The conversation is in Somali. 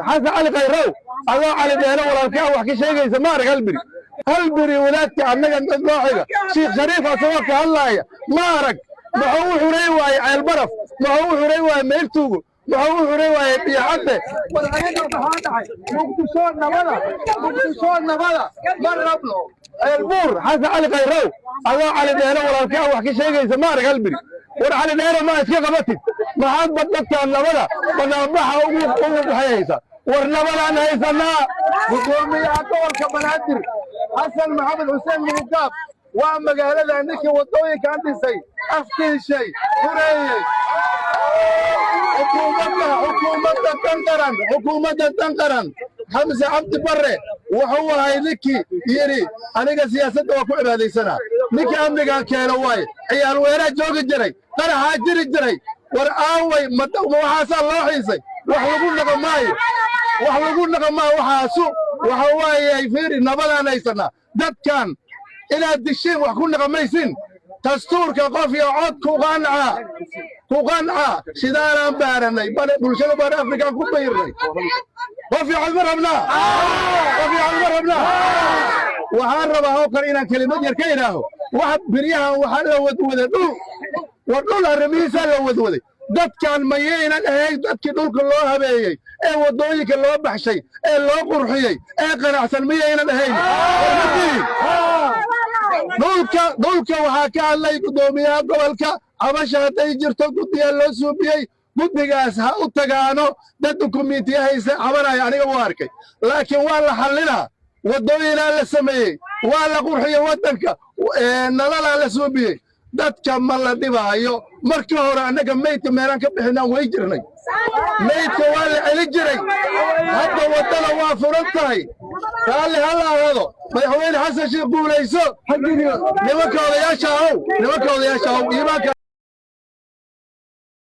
Xasan Cali Khayrow, adoo Cali Dheere walaalkaa wax ka sheegaysa ma arag. Hal beri, hal beri wadaadka annaga nooxiga Sheekh Shariif asagoo ka hadlaaya ma arag. Muxuu u xuray waaye Ceelbaraf? Muxuu u xuray waaye Meeltuugo? Muxuu u xuray waaye Biyacadde? War aniga maxaa dhacay? Muqdisho nabada, Muqdisho nabada ma rabno. Ceelbuur, Xasan Cali Khayrow, adoo Cali Dheere walaalkaa wax ka sheegaysa ma arag hal beri. War Cali Dheere, ma iska qabatid? Maxaad bad dadkaan nabada banaanbaxa ugu baxayaysa? War nabadaan haysanaa. Gudoomiyaha gobolka Banaadir Xasan Maxamed Xuseen Muhugaab waa magaalada ninkii waddooyinkan dhisay, aftiishay, hureeyey. Xukuumadda dan qaran, xukuumadda dan qaran, Xamse Cabdi Barre wuxuu ahay ninkii yidhi: "Aniga siyaasadda waa ku cibaadaysanaa." Ninkii amnigan keeno waaye. Ciyaal weeraa joogi jiray, qaraxaa jiri jiray. War aaway? Ma waxaasaa loo xiisay? Wax lagu dhaqo maayo, wax lagu dhaqo maayo waxaasu. Waxa waaye, fiiri, nabadaan haysanaa. Dadkan inaad dishiin wax ku dhaqamaysin. Dastuurka qof iyo cod ku qanca, ku qanca. Shidaalaan baaranay, bulshada baan Afrikaan ku bayrnay. Qof iyo cod ma rabnaa? Qof iyo cod ma rabnaa? Waxaan rabaa oo kale inaan kelimad yar ka idhaaho. Wax biryahan waxaa la wadwaday dhul. War dhul arrimihiisaa la wadwaday. Dadkan mayaynan ahayn dadkii dhulka loo habeeyey, ee waddooyinka loo baxshay, ee loo qurxiyey, ee qanacsan? Miyaynan ahayn? Dhulka waxaa ka hadlay guddoomiyaha gobolka. Cabasha hadday jirto, guddiyaa loo suubiyey. Guddigaas ha u tagaano. Dad dukumiintiya haysa cabanaya aniga u arkay, laakiin waa la xallinaa. Waddooyinaa la sameeyey, waa la qurxiyey waddanka, nalalaa la suubiyey. Dadka ma la dhibaayo. Markii hore annaga maydka meelaan ka bixinaan way jirnay, maydka waa la celin jiray. Hadda waddada waa furan tahay. Raalli ha la ahaado. Madaxweyne Xasan Sheekh guulayso. Nimanka odayaasha ahow, nimanka odayaasha ahow, iimaanka.